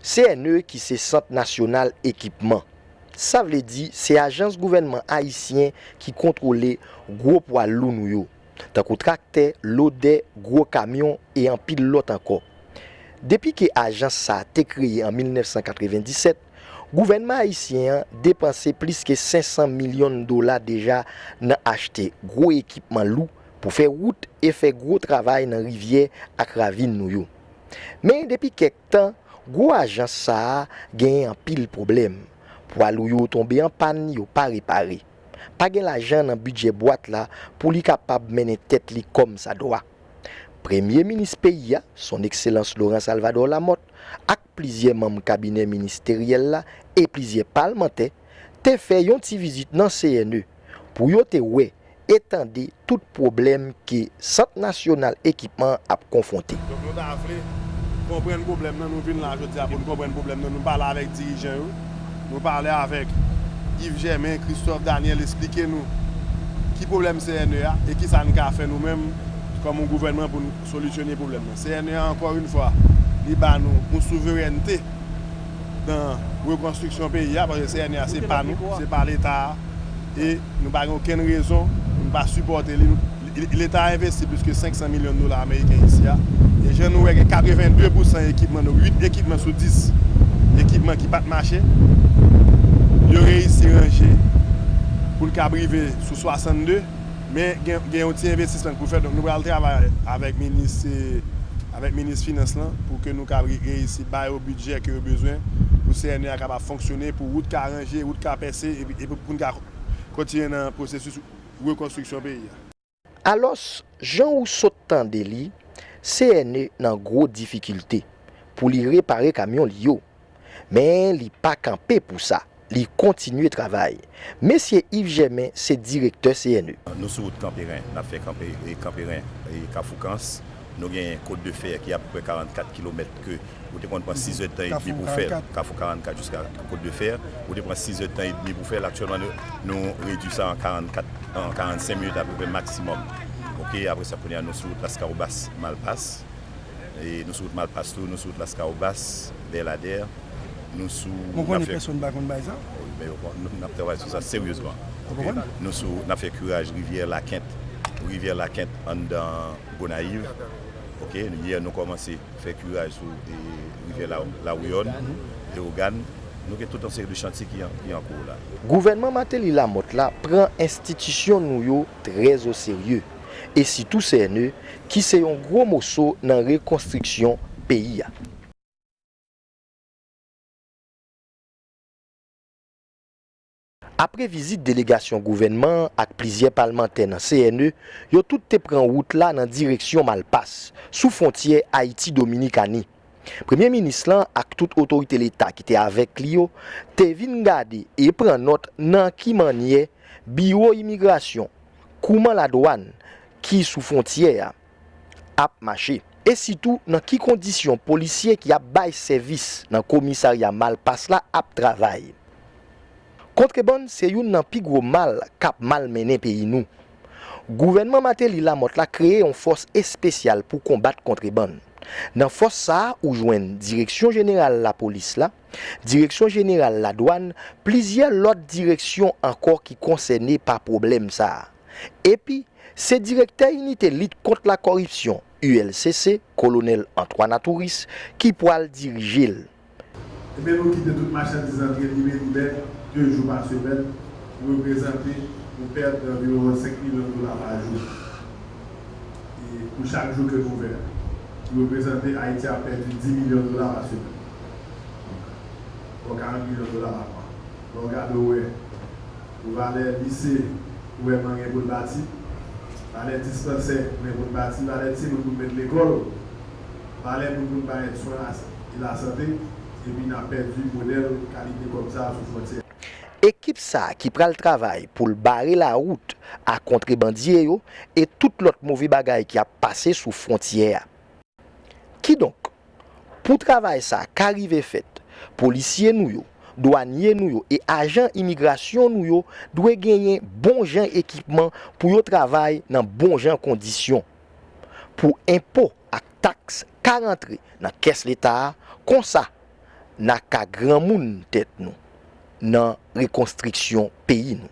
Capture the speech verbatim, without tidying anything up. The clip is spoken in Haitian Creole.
C N E ki se Sant Nasyonal Ekipman. Sa vle di se ajans gouvènman ayisyen ki kontwole gwo pwa lou nou yo, tankou traktè, lodè, gwo kamyon e anpil lòt ankò. Depi ke ajans sa a te kreye an mil nèf san katrevenndisèt, gouvènman ayisyen an depanse plis ke senk san milyon dola deja nan achte gwo ekipman lou pou fè wout e fè gwo travay nan rivyè ak ravin nou yo. Men depi kèk tan, gwo ajans sa a genyen anpil pwoblèm. Pwa lou yo tonbe an pàn, yo pa repare. Pa gen lajan nan bidjè bwat la pou li kapab mennen tèt li kòmsadwa. Premye minis peyi a, Son Ekselans Laurent Salvador Lamothe, ak plizyè manm kabinè ministeryèl la e plizyè palmantè te fè yon ti vizit nan C N E pou yo te wè e tande tout pwoblèm ke Sant Nasyonal Ekipman an ap konfwonte. Donk, nou ta vle konprann pwoblèm nan, nou vin la jodi a pou nou konprann pwoblèm nan. Nou pale avèk dirijan yo, nou pale avèk Yves Germain, Christophe Daniel, eksplike nou ki pwoblèm C N E a e ki sa n ka fè nou menm kòm yon gouvènman pou n solisyone pwoblèm nan. C N E a, ankò yon fwa, li ba nou yon souverènte nan rekonstriksyon peyi a, paske C N E a se pa nou, se pa Leta a, e nou pa gen okenn rezon pou nou pa sipòte li. Nou, li- Leta a envesti plis ke senk san milyon dola ameriken isi a, e jan nou wè gen katrevenndde pousan ekipman, donk uit ekipman sou dis ekipman ki pa t mache, yo reyisi ranje pou l kab rive sou swasannde, men gen, gen yon ti envestisman pou fè, donk nou pral travay avèk minis, avèk minis finans lan pou ke nou ka re- reyisi ba yo bidjè ke yo bezwen pou C N E a kapab fonksyone, pou wout ka ranje, wout ka pèse, epi, epi pou n ka kontinye nan pwosesis rekonstriksyon peyi a. Alòs, jan ou sot tande li, C N E nan gwo difikilte pou li repare kamyon li yo. Men li pa kanpe pou sa, li kontinye travay. Mesye Yves Germain se direktè C N E. Nou sou wout Kanperen, n ap fè Kanpe- e, Kanperen e Kafou Kans. Nou gen Côte de Fer ki apeprè karannkat kilomèt ke ou te konn pran sis èdtan edmi pou fè l. Kafou karannkat jiska Côte de Fer, ou te pran sis èdtan edmi pou fè l. Aktyèlman, nou, nou redui sa an karannkat, an karannsenk minit apeprè maksimòm. Oke, apre sa, kounye a, nou sou wout Laskawobas, Malpas. E nou sou wout Malpas tou, nou sou wout Laskawobas, Bèladè. Nou sou, Mwen konnen pèsonn pa konn bay sa. Wi, men yo konn, nou, n ap travay sou sa seryezman. Oke? Nou sou, n ap fè kiraj Rivyè Lakent, Rivyè Lakent anndan Gonayiv. Oke? Yè, nou kòmanse fè kiraj sou, e, Rivyè La- Lawouyòn, Lewogàn. Nou gen tout yon seri de chantye ki an, ki an kou la. Gouvènman Martelly Lamothe la pran enstitisyon nou yo trè o serye, e sitou C N E, ki se yon gwo moso nan rekonstriksyon peyi a. Apre vizit delegasyon gouvènman an ak plizyè palmantè nan C N E, yo tout te pran wout la nan direksyon Malpas, sou fwontyè Ayiti-Dominikani. Premye minis lan ak tout otorite Leta ki te avèk li yo te vin gade e pran nòt nan ki mannyè biwo imigrasyon, kouman ladwàn ki sou fwontyè a ap mache, e sitou nan ki kondisyon polisye ki ap bay sèvis nan komisarya Malpas la ap travay. Kontrebann se youn nan pi gwo mal k ap malmennen peyi nou. Gouvènman Martelly Lamothe la kreye yon fòs espesyal pou konbat kontrebann. Nan fòs sa a, ou jwenn Direksyon Jeneral Lapolis la, Direksyon Jeneral Ladwàn, plizyè lòt direksyon ankò ki konsène pa pwoblèm sa a. Epi, se direktè Inite Lit Kont Lakoripsyon, U L C C, Kolonèl Antoine Atouris, ki pwal dirije l. Ebyen, nou kite tout machandiz antre libe libè, de jou pa semèn, ki reprezante yon pèt danviwon senk milyon dola pa jou. E pou chak jou ke nou ouvè, ki reprezante Ayiti ap pèdi dis milyon dola pa semèn. Donk, bò karant milyon dola pa mwa. Lè w gade, w wè, pou valè lise, gouvènman gen pou l bati, valè dispansè, nou gen pou n bati, valè timoun pou n met lekòl, valè moun pou n bay swen la, e lasante, epi n ap pèdi modèl kalite kòb sa a sou fwontyè. Ekip sa a ki pral travay pou l bare lawout a kontrebandye yo e tout lòt move bagay ki ap pase sou fwontyè a. Kidonk, pou travay sa a ka rive fèt, polisye nou yo, dwanye nou yo e ajan imigrasyon nou yo dwe genyen bon jan ekipman pou yo travay nan bon jan kondisyon. Pou enpo ak taks ka rantre nan kès Leta a, konsa, N a ka granmoun tèt nou nan rekonstriksyon peyi nou.